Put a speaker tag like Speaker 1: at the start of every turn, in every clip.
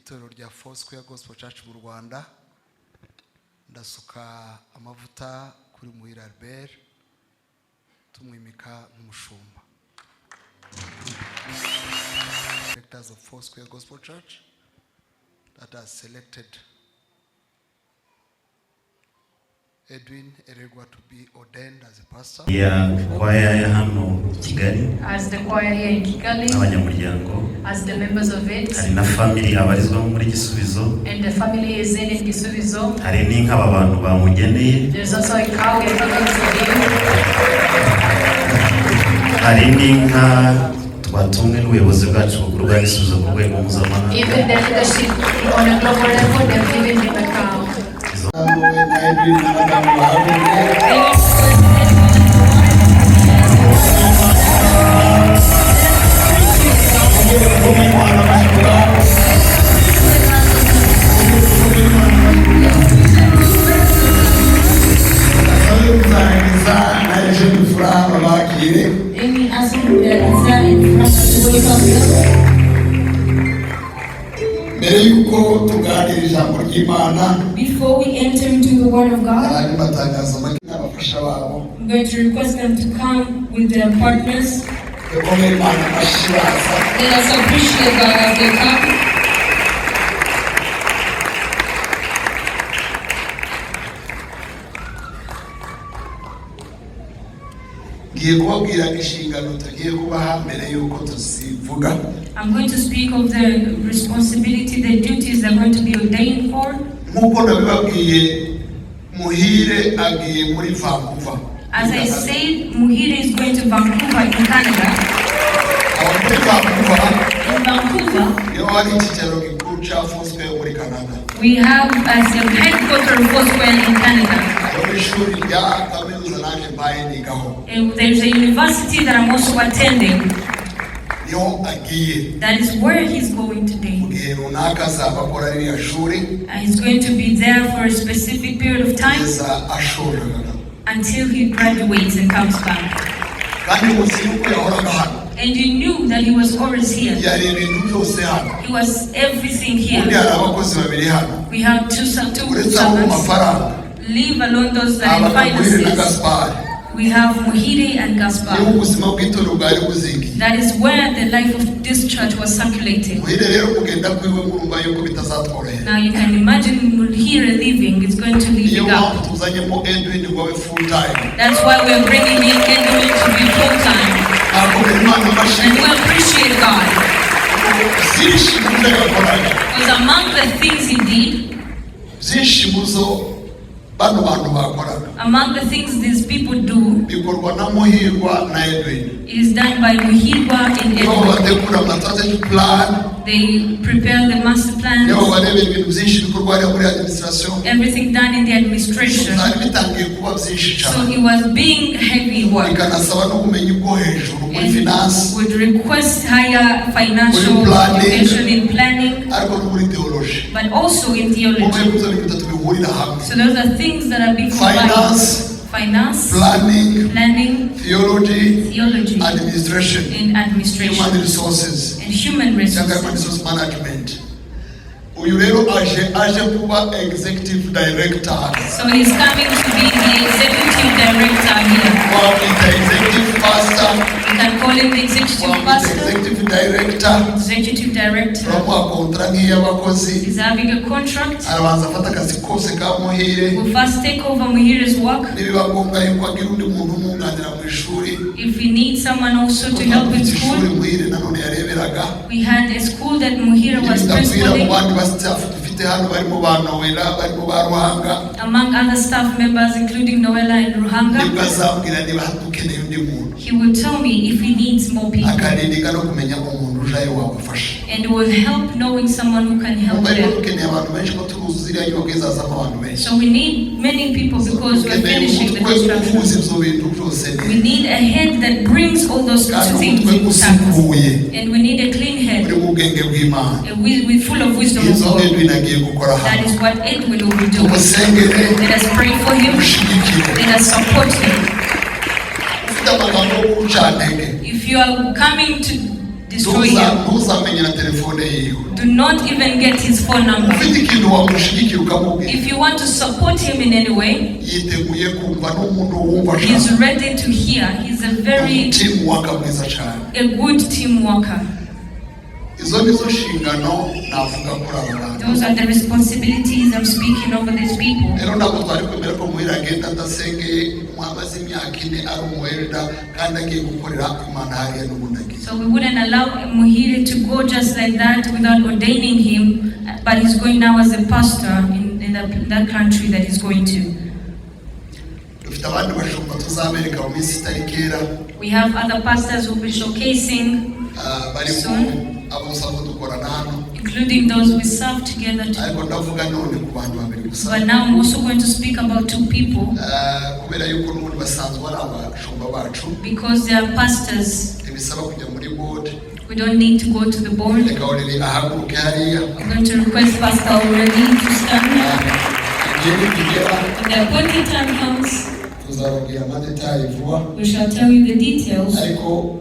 Speaker 1: Itorero rya Foursquare Gospel Church mu Rwanda, ndasuka amavuta kuri Muhire Albert, tumwimika nk'umushumba. Directors of Foursquare Gospel Church that has selected Edwin Eregwa to be ordained as a pastor.
Speaker 2: Ya kwaya ya hano Kigali
Speaker 3: As the choir here in Kigali,
Speaker 2: n'abanyamuryango,
Speaker 3: as the members of it,
Speaker 2: hari na family abarizwamo muri Gisubizo,
Speaker 3: and the family is in Gisubizo.
Speaker 2: Hari n'inka aba bantu bamugeneye,
Speaker 3: There's also a cow we are talking to him.
Speaker 2: Hari n'inka twatumwe n'ubuyobozi bwacu bukuru bwa Gisubizo ku rwego mpuzamahanga.
Speaker 3: Even the leadership on a global level, they've given him a cow.
Speaker 1: Wowe na Edwin na madamu bahaguruke. Nzarangiza na Eugene Furaha babakire.
Speaker 4: Amy Asumbuliza and Furaha.
Speaker 1: Mbere y'uko tuganira ijambo ry'Imana,
Speaker 4: Before we enter into the Word of God,
Speaker 1: hanyuma atangazo make n'abafasha babo.
Speaker 4: I'm going to request them to come with their partners.
Speaker 1: Dukomere Imana amashyi baza.
Speaker 4: Let us appreciate God as they come.
Speaker 1: Ngiye kubabwira inshingano tugiye kubaha mbere y'uko tuzivuga.
Speaker 4: I'm going to speak of the responsibility, the duties they're going to be ordained for.
Speaker 1: Nk'uko nabibabwiye, Muhire agiye muri Vancouver.
Speaker 4: As I said, Muhire is going to Vancouver in Canada.
Speaker 1: Aho muri Vancouver
Speaker 4: In Vancouver,
Speaker 1: niho hari icyicaro gikuru cya Foursquare muri Canada.
Speaker 4: We have as a headquarter of Foursquare in Canada.
Speaker 1: Hariho ishuri rya kaminuza nanjye mbaye nigaho.
Speaker 4: And there's a university that I'm also attending.
Speaker 1: Niho agiye.
Speaker 4: That is where he's going today.
Speaker 1: Mu gihe runaka azaba akora ririya shuri
Speaker 4: He's going to be there for a specific period of time
Speaker 1: kugeza ashoje akagaruka.
Speaker 4: Until he graduates and comes back.
Speaker 1: Kandi muzi yuko yahoraga hano.
Speaker 4: And you knew that he was always here.
Speaker 1: Yari ibintu byose hano.
Speaker 4: He was everything
Speaker 1: Ubundi
Speaker 4: here.
Speaker 1: Hari abakozi babiri hano,
Speaker 4: We have two
Speaker 1: uretse abo mu
Speaker 4: servants.
Speaker 1: mafaranga,
Speaker 4: Leave alone those that are in
Speaker 1: aba Muhire na
Speaker 4: finances.
Speaker 1: Gaspari.
Speaker 4: We have Muhire and
Speaker 1: Niho
Speaker 4: Gaspar.
Speaker 1: Ubuzima bw'itorero bwari buzingiye.
Speaker 4: That is where the life of this church was circulating.
Speaker 1: Muhire rero kugenda kwiwe murumva yuko bitazatworohera.
Speaker 4: Now you can imagine Muhire leaving, it's going to leave
Speaker 1: Niyo
Speaker 4: a gap.
Speaker 1: mpamvu tuzanyemo Edwin ngo abe full time.
Speaker 4: That's why we're bringing in Edwin to be full time.
Speaker 1: Nakomera Imana amashyi.
Speaker 4: And we appreciate God.
Speaker 1: Byinshi mu byo yakoraga,
Speaker 4: Because among the things he did,
Speaker 1: byinshi mu zo bano bantu bakoraga,
Speaker 4: among the things these people do,
Speaker 1: bikorwa na Muhirwa na Edwin.
Speaker 4: It is done by Muhirwa and
Speaker 1: Nibo
Speaker 4: Edwin.
Speaker 1: Bategura ama strategy plan.
Speaker 4: They prepare the master plans,
Speaker 1: Nibo bareba ibintu byinshi bikorwa hariya muri administration.
Speaker 4: Everything done in the administration.
Speaker 1: Byari bitangiye kuba byinshi
Speaker 4: So
Speaker 1: cyane,
Speaker 4: it was being heavy work.
Speaker 1: Bikanasaba n'ubumenyi bwo hejuru muri
Speaker 4: And
Speaker 1: finance,
Speaker 4: would request higher financial
Speaker 1: muri planning,
Speaker 4: education in planning,
Speaker 1: ariko no muri theology.
Speaker 4: But also in
Speaker 1: Mu
Speaker 4: theology.
Speaker 1: rwego ibyo bintu bitatu bihurira hamwe:
Speaker 4: So those are things that are being combined.
Speaker 1: Finance,
Speaker 4: Finance,
Speaker 1: planning,
Speaker 4: planning,
Speaker 1: theology,
Speaker 4: theology,
Speaker 1: administration,
Speaker 4: and administration,
Speaker 1: human resources
Speaker 4: and human
Speaker 1: cyangwa human
Speaker 4: resources.
Speaker 1: Resource management. Uyu rero aje kuba executive director.
Speaker 4: So he's coming to be the executive director here.
Speaker 1: Wamwita executive pastor,
Speaker 4: You can call him the executive
Speaker 1: wamwita
Speaker 4: pastor,
Speaker 1: executive director.
Speaker 4: Executive director.
Speaker 1: Turamuha contrat nk'iy'abakozi.
Speaker 4: He's having a contract.
Speaker 1: Arabanza afata akazi kose ka Muhire.
Speaker 4: We'll first take over Muhire's work.
Speaker 1: Nibiba ngombwa yuko agira undi muntu umwunganira mu ishuri,
Speaker 4: If we need someone also to help in
Speaker 1: ishuri
Speaker 4: school,
Speaker 1: Muhire nanone yareberaga,
Speaker 4: we had a school that Muhire was
Speaker 1: nibidakwira mu
Speaker 4: principaling,
Speaker 1: bandi ba staff dufite hano barimo ba Noella, barimo ba Ruhanga,
Speaker 4: among other staff members, including Noella and Ruhanga.
Speaker 1: Nibwo azambwira niba dukeneye undi muntu,
Speaker 4: He will tell me if he needs more people
Speaker 1: akarindika no kumenya umuntu ujayo wabafasha.
Speaker 4: And will help knowing someone who can help
Speaker 1: Numva yuko
Speaker 4: them.
Speaker 1: Dukeneye abantu benshi ko turuzuza iriya nyubako izazamo abantu benshi.
Speaker 4: So we need many people because we're
Speaker 1: Dukeneye
Speaker 4: finishing the
Speaker 1: umutwe
Speaker 4: construction.
Speaker 1: uhuza ibyo bintu byose
Speaker 4: We
Speaker 1: neza,
Speaker 4: need a head that brings all those
Speaker 1: kandi
Speaker 4: two things
Speaker 1: umutwe
Speaker 4: intact.
Speaker 1: usukuye,
Speaker 4: And we need a clean head,
Speaker 1: uri mu bwenge bw'Imana.
Speaker 4: With full of wisdom of
Speaker 1: Izo
Speaker 4: God.
Speaker 1: Edwin agiye gukora
Speaker 4: That
Speaker 1: hano.
Speaker 4: is what Edwin will be doing.
Speaker 1: Tumusengere,
Speaker 4: Let us pray for him.
Speaker 1: tumushyigikire.
Speaker 4: Let us support him.
Speaker 1: Ufite amagambo y'urucantege,
Speaker 4: If you are coming to destroy him.
Speaker 1: Ntuzamenye na telefone yiwe.
Speaker 4: Do not even get his phone number.
Speaker 1: Ufite ikintu wamushigikira ukamubwira.
Speaker 4: If you want to support him in any way,
Speaker 1: Yiteguye kumva n'umuntu wumva
Speaker 4: he's
Speaker 1: ashaka.
Speaker 4: ready to hear. He's a very
Speaker 1: Team worker mwiza cyane.
Speaker 4: a good team worker.
Speaker 1: Izo nizo nshingano navuga kuri aba bantu.
Speaker 4: Those are the responsibilities I'm speaking over these people.
Speaker 1: Rero ntabwo twari kwemera ko Muhire agenda adasengeye amaze imyaka 4 ari umu elder kandi agiye gukorera Imana hariya n'ubundi agiye.
Speaker 4: So we wouldn't allow Muhire to go just like that without ordaining him, but he's going now as a pastor in that country that he's going to.
Speaker 1: Dufite abandi bashumba tuzabereka mu minsi itari kera.
Speaker 4: We have other pastors who will be showcasing,
Speaker 1: Ah, barimo
Speaker 4: soon.
Speaker 1: Abo dusanzwe dukorana hano.
Speaker 4: Including those we serve together.
Speaker 1: Ariko ndavuga none ku bantu babiri gusa.
Speaker 4: But now I'm also going to speak about two people
Speaker 1: Ah, kubera yuko n'ubundi basanzwe ari abashumba bacu,
Speaker 4: because they are pastors.
Speaker 1: ntibisaba kujya muri board.
Speaker 4: We don't need to go to the board.
Speaker 1: Reka Aurelie ahaguruke hariya.
Speaker 4: I'm going to request Pastor Aurelie to stand.
Speaker 1: Igihe nikigera
Speaker 4: When the appointed time comes,
Speaker 1: tuzababwira ama détails vuba.
Speaker 4: we shall tell you the details.
Speaker 1: Ariko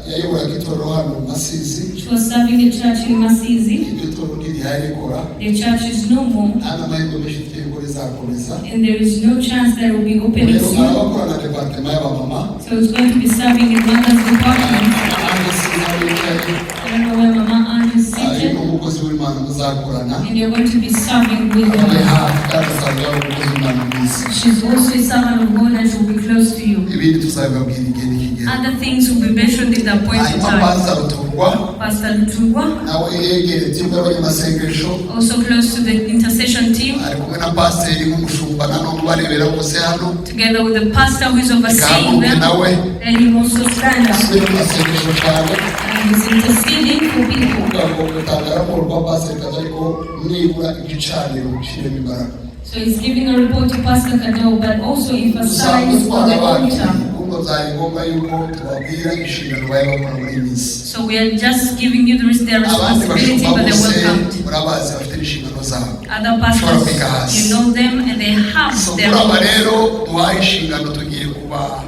Speaker 1: yayoboraga itorero hano mu Masizi.
Speaker 4: She was serving a church in Masizi.
Speaker 1: Iryo torero ntirihari rikora.
Speaker 4: The church is no more,
Speaker 1: Nta n'amahirwe menshi mfite yuko rizakomeza.
Speaker 4: And there is no chance that it will be opening
Speaker 1: Rero
Speaker 4: soon.
Speaker 1: arabakora na département y'abamama.
Speaker 4: So it's going to be serving in mother's department.
Speaker 1: Ange sinzi aho yicaye.
Speaker 4: I don't know where Mama Anne is
Speaker 1: Ari
Speaker 4: seated,
Speaker 1: n'umukozi w'Imana muzakorana.
Speaker 4: And you're going to be serving with
Speaker 1: Abe
Speaker 4: her.
Speaker 1: hafi kandi asanzwe ari umukozi w'Imana mwiza.
Speaker 4: She's also a servant of God and she will be close to you.
Speaker 1: Ibindi tuzabibabwira igihe nikigera.
Speaker 4: Other things will be mentioned in the appointed
Speaker 1: Hanyuma
Speaker 4: time.
Speaker 1: Pastor Ruturwa
Speaker 4: Pastor Lutungwa,
Speaker 1: nawe yegereye timu y'abanyamasengesho.
Speaker 4: Also close to the intercession team,
Speaker 1: Ari kumwe na pasiteri nk'umushumba nanone ubarebera bose hano.
Speaker 4: Together with the pastor who is overseeing
Speaker 1: Reka ahaguruke
Speaker 4: them.
Speaker 1: nawe.
Speaker 4: Let him also stand up
Speaker 1: Asubire mu masengesho cyane.
Speaker 4: And he's interceding for people.
Speaker 1: Kuvuga ngo gutanga raporo kwa pasiteri kaza ariko nibura igicaniro ushyiremo imbaraga.
Speaker 4: So he's giving a report to Pastor Kado, but also
Speaker 1: Dusanzwe
Speaker 4: emphasize on the
Speaker 1: twarabakiriye
Speaker 4: altar.
Speaker 1: Kumva byari ngombwa yuko tubabwira inshingano bari bakora muri iyi minsi.
Speaker 4: So we are just giving you their
Speaker 1: Abandi
Speaker 4: responsibility,
Speaker 1: bashumba
Speaker 4: but they're
Speaker 1: bose
Speaker 4: welcomed.
Speaker 1: murabazi bafite inshingano zabo.
Speaker 4: Other
Speaker 1: Ushobora
Speaker 4: pastors,
Speaker 1: kwiga hasi.
Speaker 4: you know them and they have
Speaker 1: So
Speaker 4: their
Speaker 1: muri aba
Speaker 4: roles.
Speaker 1: rero duhaye inshingano tugiye kuba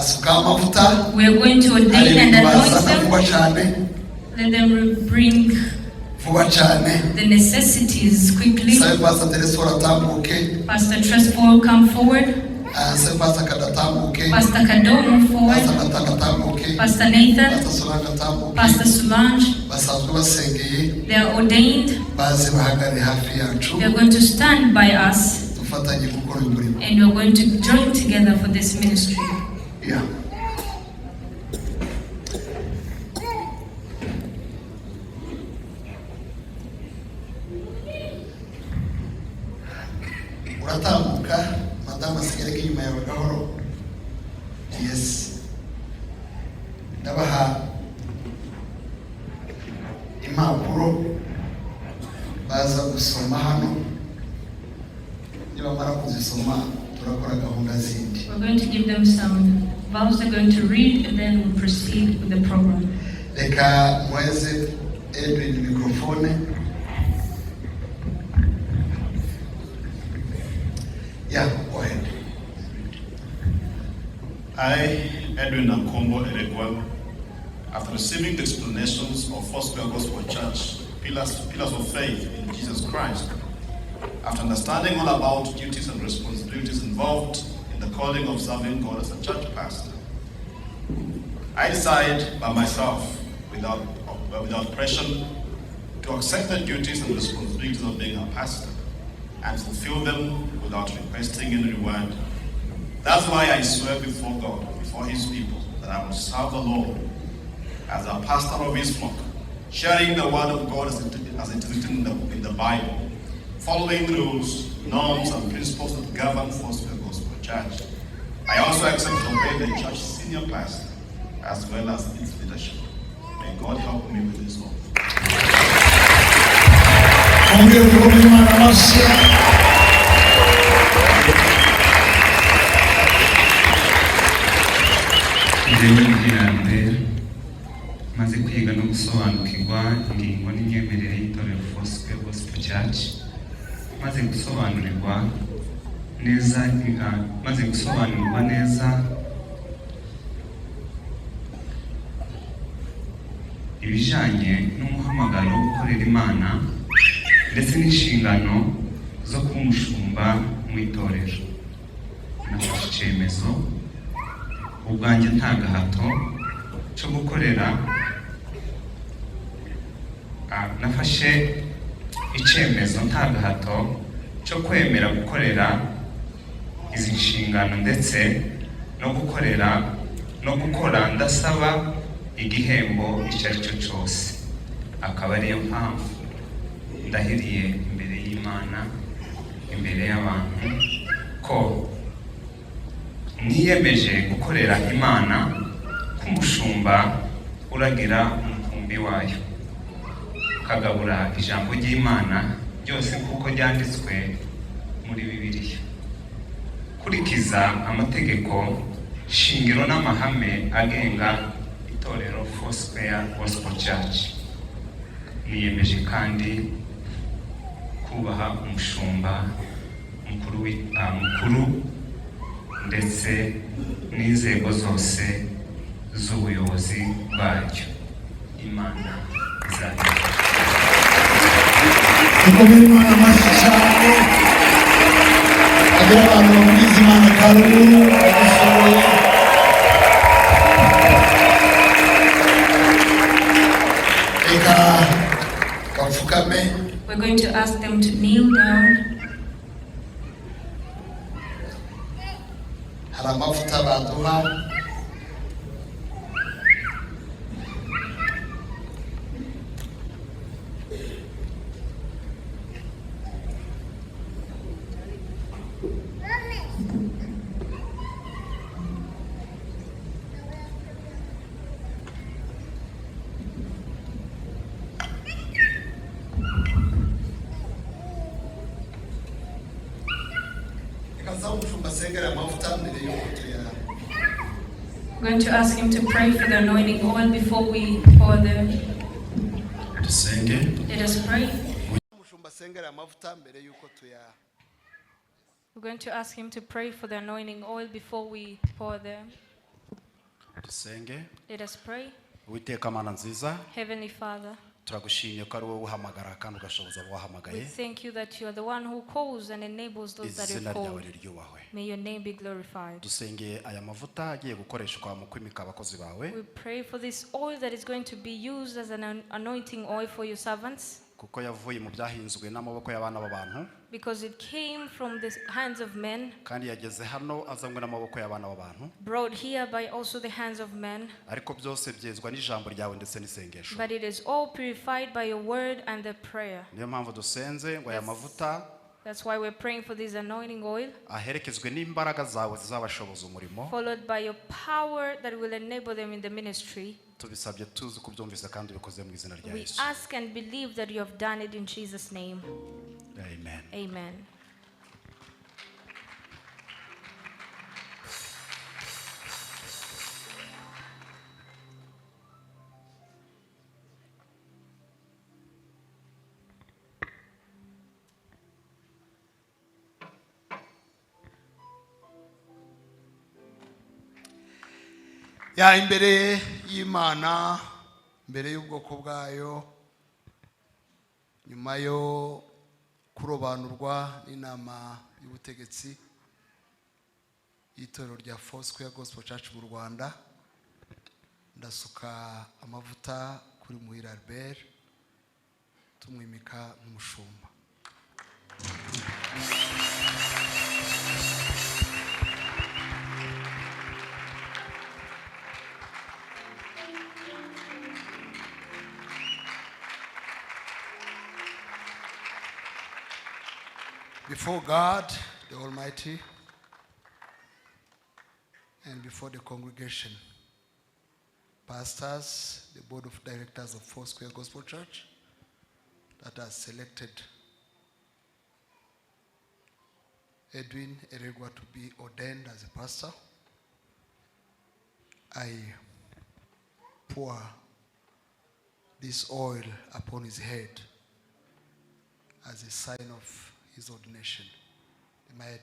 Speaker 1: sukaho amavuta.
Speaker 4: We are going to
Speaker 1: Hari
Speaker 4: ordain and
Speaker 1: ibintu
Speaker 4: anoint
Speaker 1: bazana
Speaker 4: them.
Speaker 1: vuba cyane.
Speaker 4: Let them bring
Speaker 1: Vuba cyane.
Speaker 4: The necessities quickly.
Speaker 1: Sabe Pastor Teresora atambuke.
Speaker 4: Pastor Tresfor, come forward.
Speaker 1: Ah, sabe Pastor Kadatambuke.
Speaker 4: Pastor Kado, move forward.
Speaker 1: Pastor Nathan atambuke.
Speaker 4: Pastor Nathan,
Speaker 1: Pastor Solange atambuke.
Speaker 4: Pastor Solange,
Speaker 1: Basanzwe basengeye.
Speaker 4: They are ordained.
Speaker 1: Baze bahagarare hafi yacu.
Speaker 4: They are going to stand by us
Speaker 1: Dufatanye gukora uyu murimo.
Speaker 4: And we are going to join together for this ministry.
Speaker 1: Yeah. Uratambuka madamu asigare inyuma yawe gahoro. Yes, ndabaha impapuro baza gusoma hano nibamara kuzisoma turakora gahunda zindi.
Speaker 4: We're going to give them some vows they're going to read and then we'll proceed with the program.
Speaker 1: Reka muheze Edwin mikrofone. Yeah, go ahead.
Speaker 5: I, Edwin Akombo Eregwa, after receiving the explanations of Foursquare Gospel Church, pillars of faith in Jesus Christ, after understanding all about duties and responsibilities involved in the calling of serving God as a church pastor, I decide by myself, without pressure, to accept the duties and responsibilities of being a pastor and fulfill them without requesting any reward. That's why I swear before God, before His people, that I will serve the Lord as a pastor of His flock, sharing the word of God as it is written in the Bible, following rules, norms, and principles that govern Foursquare Gospel Church. I also accept to obey the church senior pastor as well as its leadership. May God help me with this oath.
Speaker 6: Mwongere kukomera Imana amashyi.
Speaker 7: Njyewe Muhire Albert maze kwiga no gusobanukirwa ingingo n'imyemerere y'itorero Foursquare Gospel Church maze gusobanurirwa neza maze gusobanurirwa neza. Ibijyanye n'umuhamagaro wo gukorera Imana ndetse n'inshingano zo kuba umushumba mu itorero, nafashe icyemezo ubwanjye nta gahato cyo gukorera. Nafashe icyemezo nta gahato cyo kwemera gukorera izi nshingano ndetse no gukorera no gukora ndasaba igihembo icyo ari cyo cyose. Akaba ariyo mpamvu ndahiriye imbere y'Imana, imbere y'abantu, ko niyemeje gukorera Imana nk'umushumba uragira umukumbi wayo, kagabura ijambo ry'Imana ryose nk'uko ryanditswe muri Bibiliya, kurikiza amategeko shingiro n'amahame agenga itorero Foursquare Gospel Church. Niyemeje kandi kubaha umushumba mukuru mukuru ndetse n'inzego zose z'ubuyobozi bwaryo. Imana izabikora.
Speaker 6: Dukomere Imana amashyi cyane. Agira abantu bavugize Imana karuru bagishoboye.
Speaker 1: Reka bapfukame.
Speaker 4: We're going to ask them to kneel down.
Speaker 1: Hari amavuta baduha. Reka nsaba umushumba asengera amavuta mbere y'uko tuya
Speaker 4: We're going to ask him to pray for the anointing oil before we pour them.
Speaker 5: Dusenge.
Speaker 4: Let us pray.
Speaker 1: Umushumba asengera amavuta mbere y'uko tuya
Speaker 4: We're going to ask him to pray for the anointing oil before we pour them.
Speaker 8: Dusenge.
Speaker 4: Let us pray.
Speaker 8: Uwiteka Mana nziza,
Speaker 4: Heavenly Father,
Speaker 8: turagushimye ko ari wowe uhamagara kandi ugashoboza abo wahamagaye.
Speaker 4: We thank you that you are the one who calls and enables those that you
Speaker 8: Izina ryawe
Speaker 4: called.
Speaker 8: riryubahwe.
Speaker 4: May your name be glorified.
Speaker 8: Dusengeye aya mavuta agiye gukoreshwa mu kwimika abakozi bawe,
Speaker 4: We pray for this oil that is going to be used as an anointing oil for your servants,
Speaker 8: kuko yavuye mu byahinzwe n'amaboko y'abana b'abantu,
Speaker 4: because it came from the hands of men,
Speaker 8: kandi yageze hano azanywe n'amaboko y'abana b'abantu,
Speaker 4: brought here by also the hands of men,
Speaker 8: ariko byose byezwa n'ijambo ryawe ndetse n'isengesho.
Speaker 4: But it is all purified by your word and the prayer.
Speaker 8: Niyo mpamvu dusenze ngo aya mavuta
Speaker 4: That's why we're praying for this anointing oil,
Speaker 8: aherekezwe n'imbaraga zawe zizabashoboza umurimo.
Speaker 4: Followed by your power that will enable them in the ministry.
Speaker 8: Tubisabye tuzi ko ubyumvise kandi ubikoze mu izina rya
Speaker 4: We
Speaker 8: Yesu.
Speaker 4: Ask and believe that you have done it in Jesus' name.
Speaker 8: Amen.
Speaker 4: Amen.
Speaker 1: Ya, imbere y'Imana, imbere y'ubwoko bwayo, nyuma yo kurobanurwa n'inama y'ubutegetsi y'itorero rya Foursquare Gospel Church mu Rwanda, ndasuka amavuta kuri Muhire Albert tumwimika nk'umushumba. Before God, the Almighty, and before the congregation, pastors, the board of directors of Foursquare Gospel Church that has selected Edwin Eregwa to be ordained as a pastor, I pour this oil upon his head as a sign of his ordination. May I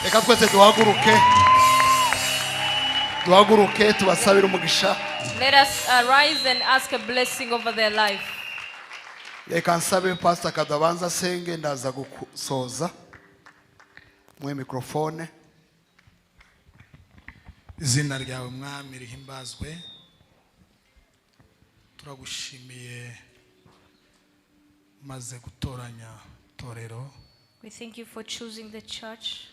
Speaker 1: Reka twese duhaguruke, duhaguruke tubasabire umugisha.
Speaker 4: Let us arise and ask a blessing over their life.
Speaker 1: Reka nsabe Pastor Kadabanza asenge, ndaza gusoza. Muhe mikrofone.
Speaker 6: Izina ryawe Mwami rihimbazwe. Turagushimiye maze gutoranya torero.
Speaker 4: We thank you for choosing the church.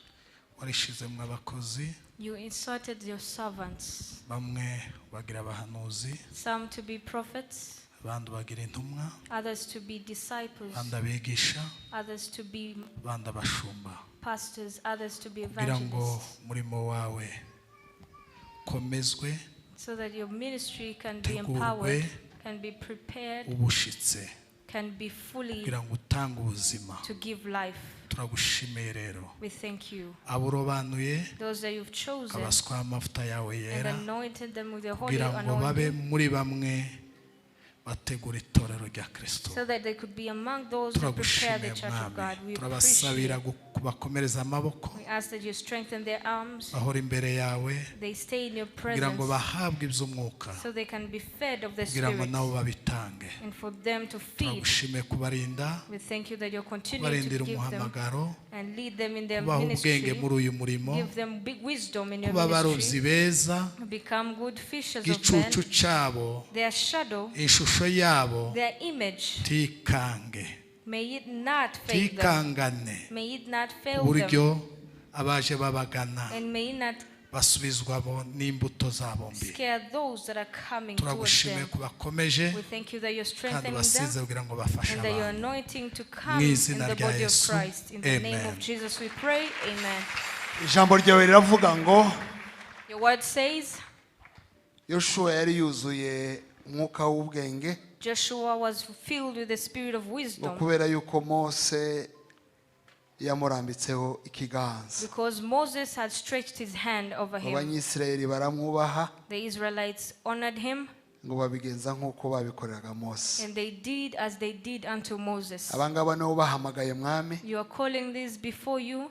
Speaker 6: Warishizemo abakozi.
Speaker 4: You inserted your servants,
Speaker 6: Bamwe bagira abahanuzi,
Speaker 4: some to be prophets,
Speaker 6: abandi bagira intumwa,
Speaker 4: others to be disciples,
Speaker 6: abandi abigisha,
Speaker 4: others to be
Speaker 6: abandi abashumba,
Speaker 4: pastors, others to be
Speaker 6: kugira ngo
Speaker 4: evangelists,
Speaker 6: umurimo wawe ukomezwe,
Speaker 4: so that your ministry can be
Speaker 6: utegurwe,
Speaker 4: empowered, can be prepared,
Speaker 6: ubushitse,
Speaker 4: can be fully
Speaker 6: kugira ngo utange ubuzima.
Speaker 4: to give life.
Speaker 6: Turagushimiye rero
Speaker 4: We thank you.
Speaker 6: Abo urobanuye,
Speaker 4: Those that you've chosen
Speaker 6: ukabaswaho amavuta yawe
Speaker 4: and
Speaker 6: yera,
Speaker 4: anointed them with your holy
Speaker 6: kugira ngo babe
Speaker 4: anointing,
Speaker 6: muri bamwe bategura itorero rya Kristo.
Speaker 4: so that they could be among those who prepare the
Speaker 6: Turagushimiye
Speaker 4: church of
Speaker 6: Mwami.
Speaker 4: God. We
Speaker 6: Turabasabira
Speaker 4: appreciate.
Speaker 6: kubakomereza amaboko,
Speaker 4: We ask that you strengthen their arms,
Speaker 6: bahora imbere yawe,
Speaker 4: they stay in your
Speaker 6: kugira ngo
Speaker 4: presence,
Speaker 6: bahabwe iby'umwuka,
Speaker 4: so they can be fed of the
Speaker 6: kugira ngo
Speaker 4: Spirit,
Speaker 6: nabo babitange.
Speaker 4: and for them to feed.
Speaker 6: Turagushimiye kubarinda,
Speaker 4: We thank you that you're continuing to
Speaker 6: kubarindira
Speaker 4: give them
Speaker 6: umuhamagaro,
Speaker 4: and lead them in their
Speaker 6: kubaha ubwenge
Speaker 4: ministry.
Speaker 6: muri uyu murimo,
Speaker 4: Give them big wisdom in your
Speaker 6: kuba abarobyi
Speaker 4: ministry.
Speaker 6: beza,
Speaker 4: Become good fishers of men.
Speaker 6: igicucu cyabo,
Speaker 4: Their shadow,
Speaker 6: ishusho yabo
Speaker 4: their image,
Speaker 6: tikange,
Speaker 4: may it not fail them.
Speaker 6: tikangane,
Speaker 4: May it not fail them.
Speaker 6: uburyo abaje babagana
Speaker 4: And may it not
Speaker 6: basubizwa bo n'imbuto zabo mbi.
Speaker 4: scare those that are coming towards
Speaker 6: Turagushimiye
Speaker 4: them.
Speaker 6: kubakomeje
Speaker 4: We thank you that you're
Speaker 6: kandi
Speaker 4: strengthening
Speaker 6: ubasize
Speaker 4: them
Speaker 6: kugira ngo bafashe
Speaker 4: and that your
Speaker 6: abantu.
Speaker 4: anointing to
Speaker 6: Mu
Speaker 4: come in
Speaker 6: izina
Speaker 4: the
Speaker 6: rya
Speaker 4: body of
Speaker 6: Yesu,
Speaker 4: Christ. In the name
Speaker 6: amen.
Speaker 4: of Jesus we pray. Amen.
Speaker 1: Ijambo ryawe riravuga ngo
Speaker 4: Your word says
Speaker 1: Yoshuwa yari yuzuye umwuka w'ubwenge,
Speaker 4: Joshua was filled with the spirit of
Speaker 1: ngo
Speaker 4: wisdom
Speaker 1: kubera yuko Mose yamurambitseho ikiganza.
Speaker 4: because Moses had stretched his hand over him.
Speaker 1: Abanyisirayeli baramwubaha,
Speaker 4: The Israelites honored him
Speaker 1: ngo babigenza nk'uko babikoreraga Mose.
Speaker 4: and they did as they did unto Moses.
Speaker 1: Abangaba nibo bahamagaye Mwami,
Speaker 4: You are calling these before you.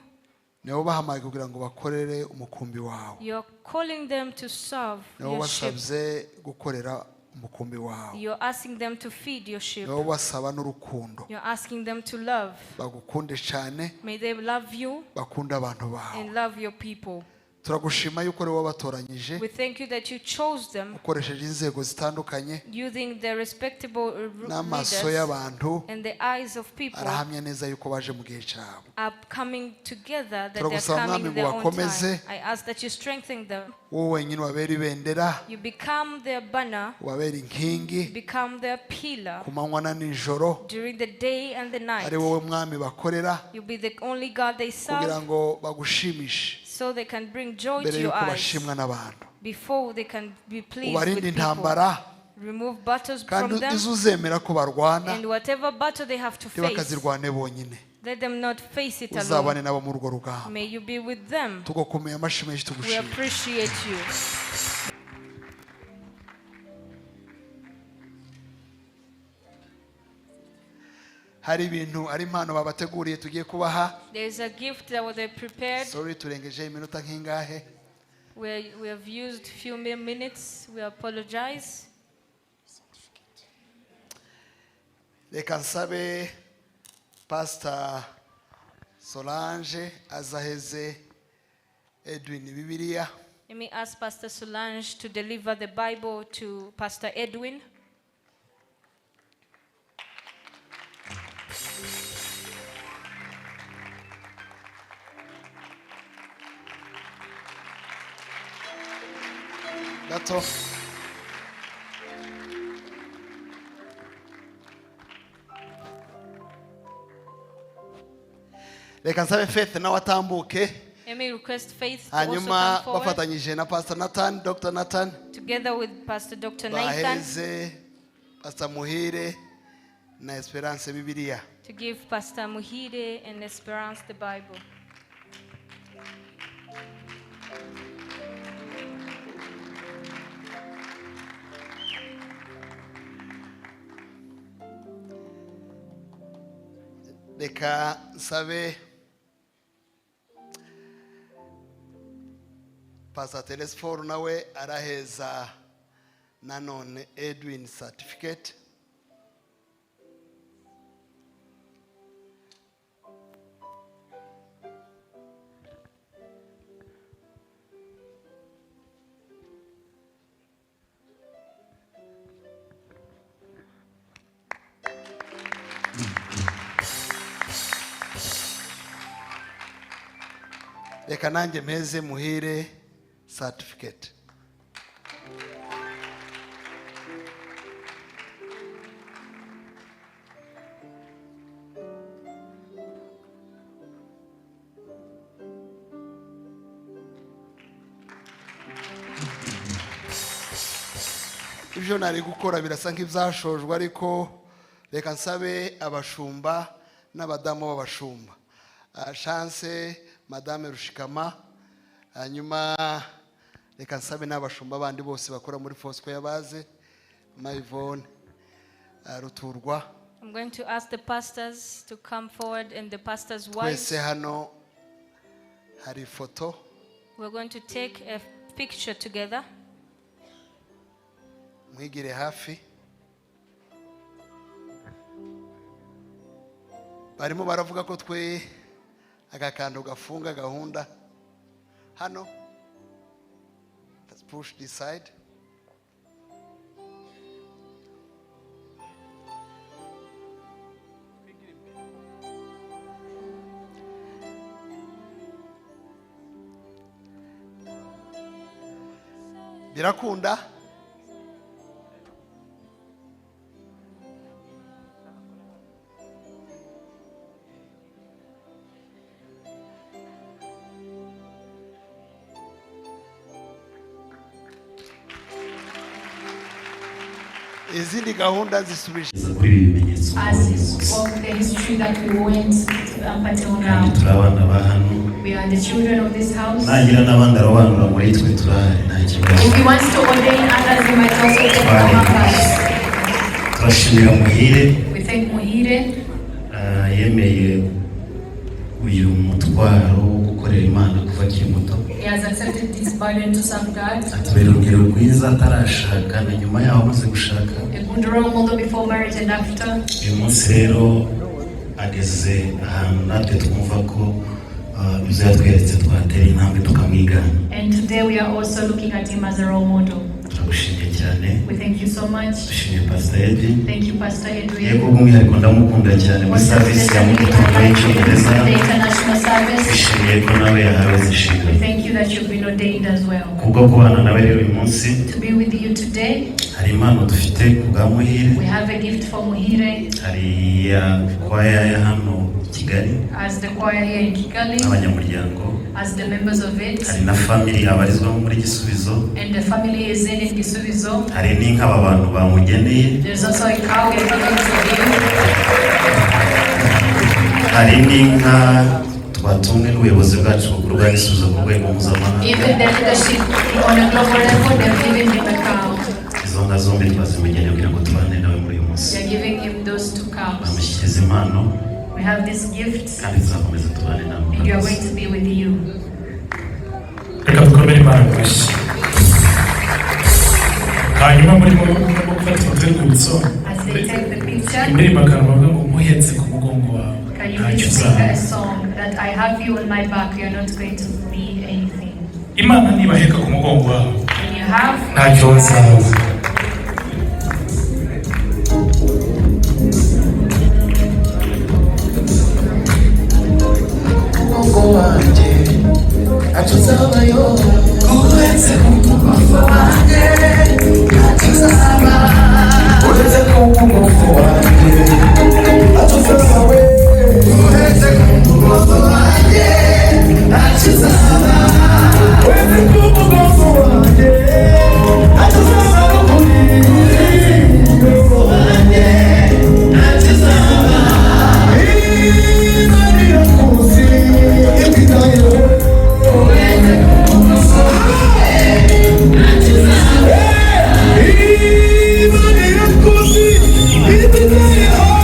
Speaker 1: nibo bahamagaye kugira ngo bakorere umukumbi wawe,
Speaker 4: You are calling them to serve
Speaker 1: nibo
Speaker 4: your sheep.
Speaker 1: basabye gukorera umukumbi wawe,
Speaker 4: You're asking them to feed your sheep.
Speaker 1: nibo basaba n'urukundo,
Speaker 4: You're asking them to love.
Speaker 1: bagukunde cyane,
Speaker 4: May they love you
Speaker 1: bakunde abantu bawe.
Speaker 4: and love your people.
Speaker 1: Turagushima yuko ari wowe wabatoranyije
Speaker 4: We thank you that you chose them
Speaker 1: ukoresheje inzego zitandukanye,
Speaker 4: using the respectable
Speaker 1: n'amaso
Speaker 4: leaders
Speaker 1: y'abantu
Speaker 4: and the eyes of people
Speaker 1: arahamya neza yuko baje mu gihe cyabo.
Speaker 4: are coming together, that they're
Speaker 1: Turagusaba,
Speaker 4: coming
Speaker 1: Mwami,
Speaker 4: in their
Speaker 1: ngo
Speaker 4: own
Speaker 1: bakomeze.
Speaker 4: time. I ask that you strengthen them.
Speaker 1: Wowe wenyine ubabere ibendera,
Speaker 4: You become their banner,
Speaker 1: ubabere inkingi
Speaker 4: become their pillar
Speaker 1: ku manywa na nijoro,
Speaker 4: during the day and the night.
Speaker 1: ari wowe Mwami bakorera,
Speaker 4: You'll be the only God they
Speaker 1: kugira
Speaker 4: serve
Speaker 1: ngo bagushimishe
Speaker 4: so they can bring joy
Speaker 1: mbere
Speaker 4: to your
Speaker 1: yuko
Speaker 4: eyes
Speaker 1: bashimwa n'abantu.
Speaker 4: before they can be pleased
Speaker 1: Ubarinde
Speaker 4: with people.
Speaker 1: intambara,
Speaker 4: Remove battles
Speaker 1: kandi
Speaker 4: from them,
Speaker 1: izo uzemera ko barwana
Speaker 4: and whatever battle they have to face,
Speaker 1: ntibakazirwane bonyine,
Speaker 4: let them not face it
Speaker 1: uzabane
Speaker 4: alone.
Speaker 1: nabo muri urwo rugamba.
Speaker 4: May you be with them.
Speaker 1: Tugukomeye amashyi menshi
Speaker 4: We
Speaker 1: tugushima.
Speaker 4: appreciate you.
Speaker 1: Hari ibintu ari impano babateguriye tugiye kubaha.
Speaker 4: There is a gift that they prepared.
Speaker 1: Sorry, turengeje iminota nk'ingahe?
Speaker 4: We have used few mere minutes. We apologize.
Speaker 1: Reka nsabe Pastor Solange azaheze Edwin Bibiliya.
Speaker 4: Let me ask Pastor Solange to deliver the Bible to Pastor Edwin.
Speaker 1: Gato. Reka nsabe Faith nawe atambuke,
Speaker 4: Let me request Faith to also
Speaker 1: hanyuma
Speaker 4: come forward
Speaker 1: bafatanyije na Pastor Nathan, Dr. Nathan,
Speaker 4: together with Pastor Dr. Nathan
Speaker 1: bahereze Pastor Muhire na Esperance Bibiliya.
Speaker 4: to give Pastor Muhire and Esperance the Bible.
Speaker 1: Reka nsabe Pastor Telesfor nawe araheza nanone Edwin certificate. Reka nanjye mpeze Muhire certificate. Ibyo nari gukora birasa nk'ibyashojwe, ariko reka nsabe abashumba n'abadamu b'abashumba. Chance Madame Rushikama, hanyuma reka nsabe n'abashumba bandi bose bakora muri Foursquare baze, Mayvone Ruturwa.
Speaker 4: I'm going to ask the pastors to come forward and the pastors' wives.
Speaker 1: Twese hano hari ifoto.
Speaker 4: We're going to take a picture together.
Speaker 1: Mwigire hafi. Barimo baravuga ko twe aka kantu gafunga gahunda hano. Let's push this side. Birakunda. Izindi gahunda zisubije
Speaker 2: kuri ibi bimenyetso
Speaker 3: As of the history that we went up until
Speaker 2: kandi
Speaker 3: now.
Speaker 2: Turi abana ba hano.
Speaker 3: We are the children of this house.
Speaker 2: Nagira n'abandi arobanura muri twe turahari, nta kibazo.
Speaker 3: If he wants to ordain others, he might also take among us.
Speaker 2: Turashimira Muhire.
Speaker 3: We thank Muhire.
Speaker 2: Ah, yemeye uyu mutwaro wo gukorera Imana kuva akiri muto.
Speaker 3: He has accepted this burden to serve God.
Speaker 2: Atubera urugero rwiza atarashaka na nyuma yaho amaze gushaka.
Speaker 3: A good role model before marriage and after.
Speaker 2: Uyu munsi rero ageze ahantu natwe twumva ko ah, ibyo yatweretse twatera intambwe tukamwigana.
Speaker 3: And today we are also looking at him as a role model.
Speaker 2: Turagushimiye cyane.
Speaker 3: We thank you so much.
Speaker 2: Dushimiye Pastor Edwin.
Speaker 3: Thank you, Pastor
Speaker 2: Yego,
Speaker 3: Edwin.
Speaker 2: bw'umwihariko ndamukunda cyane muri
Speaker 3: Most
Speaker 2: service ya mu
Speaker 3: especially,
Speaker 2: gitondo
Speaker 3: I like
Speaker 2: y'icyongereza.
Speaker 3: the international service.
Speaker 2: Twishimiye ko nawe yahawe izi nshingano.
Speaker 3: We thank you that you've been ordained as well.
Speaker 2: Kubwo kubana nawe rero uyu munsi,
Speaker 3: To be with you today,
Speaker 2: hari impano dufite ku bwa Muhire.
Speaker 3: We have a gift for Muhire
Speaker 2: Hari iya kwaya ya hano i Kigali
Speaker 3: as the choir here in Kigali,
Speaker 2: n'abanyamuryango,
Speaker 3: as the members of it,
Speaker 2: hari na family abarizwamo muri Gisubizo,
Speaker 3: and the family is in Gisubizo.
Speaker 2: Hari n'inka aba bantu bamugeneye,
Speaker 3: There's also a cow we are going to give.
Speaker 2: Hari n'inka twatumwe n'ubuyobozi bwacu bukuru bwa Gisubizo ku rwego mpuzamahanga.
Speaker 3: Even the leadership on a global level, they've given him a cow.
Speaker 2: Izo nka zombi twazimugeneye kugira ngo tubane nawe muri uyu munsi.
Speaker 3: They're giving him those two cows.
Speaker 2: Bamushyikiriza impano
Speaker 3: We have this gift,
Speaker 2: kandi tuzakomeza tubane nawe.
Speaker 3: And we are going to be with you.
Speaker 9: Reka dukomere Imana amashyi. Hanyuma murimo murimo gufata ifoto y'urwibutso,
Speaker 3: As they take the picture,
Speaker 9: indirimbo akantu bavuga ngo muhetse ku mugongo wawe
Speaker 3: can you
Speaker 9: ntacyo
Speaker 3: please sing
Speaker 9: uzaba.
Speaker 3: a song that I have you on my back, you're not going to need anything.
Speaker 9: Imana nibaheka ku mugongo wawe
Speaker 3: When you have
Speaker 9: ntacyo bazaba.
Speaker 10: Mugongo wanjye ntacyo nzabayo, uretse ku mugongo wanjye ntacyo nzaba, uretse ku mugongo wanjye ntacyo nzaba we, uretse ku mugongo wanjye ntacyo nzaba, uretse ku mugongo wanjye ntacyo nzaba n'ukuri, umugongo wanjye ntacyo nzaba. Imana irakuzi ititayeho. Uretse ku mugongo wanjye ntacyo nzaba. Imana irakuzi ititayeho.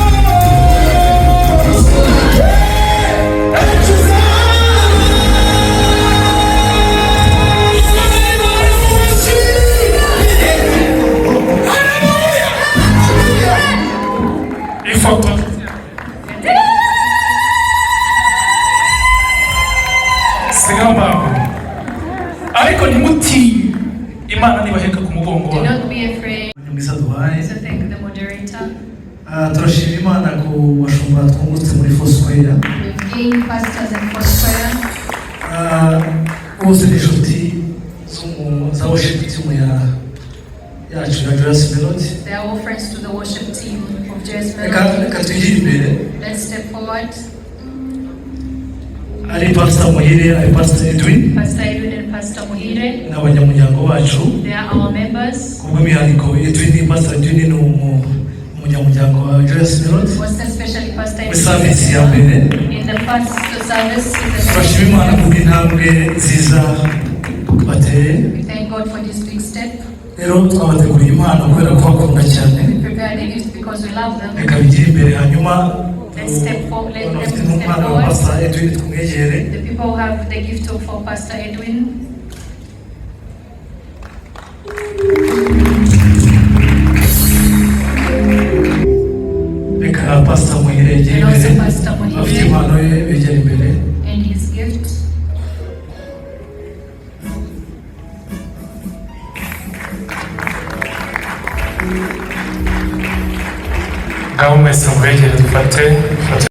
Speaker 9: Sigaho mbangu, ariko ntimutinye, Imana nibaheka ku mugongo
Speaker 3: Do
Speaker 9: wawe.
Speaker 3: not be afraid.
Speaker 2: Mwiza duhaye.
Speaker 3: So thank the moderator.
Speaker 2: Ah, turashima Imana ku bashumba twungutse muri Foursquare.
Speaker 3: We've gained pastors in Foursquare.
Speaker 2: Ah, bose ni inshuti z'umu- za worship team ya yacu ya Joyous Melody.
Speaker 3: They are all friends to the worship team of Joyous
Speaker 2: Reka
Speaker 3: Melody.
Speaker 2: reka twigire imbere.
Speaker 3: Let's step forward.
Speaker 2: Ari Pastor Muhire, ari Pastor Edwin,
Speaker 3: Pastor Edwin and Pastor Muhire.
Speaker 2: n'abanyamuryango bacu.
Speaker 3: They are our members.
Speaker 2: Kubw'umwihariko Edwin, Pastor Edwin ni umunyamuryango wa Joyous Melody
Speaker 3: Most especially Pastor
Speaker 2: muri service ya mbere.
Speaker 3: In the first service, in the
Speaker 2: Turashima Imana kubw'intambwe nziza bateye.
Speaker 3: We thank God for this big step.
Speaker 2: Rero twabateguriye impano kubera ko bakunda cyane.
Speaker 3: We prepared the gift because we love them.
Speaker 2: Reka bigire imbere, hanyuma
Speaker 3: Let's step forward. Let
Speaker 2: bafite
Speaker 3: them step
Speaker 2: n'umwana wa
Speaker 3: forward.
Speaker 2: Pastor Edwin tumwegere.
Speaker 3: The people who have the gift of for Pastor Edwin.
Speaker 2: Reka Pastor Muhire yegere
Speaker 3: And also
Speaker 2: imbere.
Speaker 3: Pastor Muhire.
Speaker 2: Bafite impano ye begera imbere.
Speaker 3: And his gift.
Speaker 9: Ngaho mwese mubegere dufate.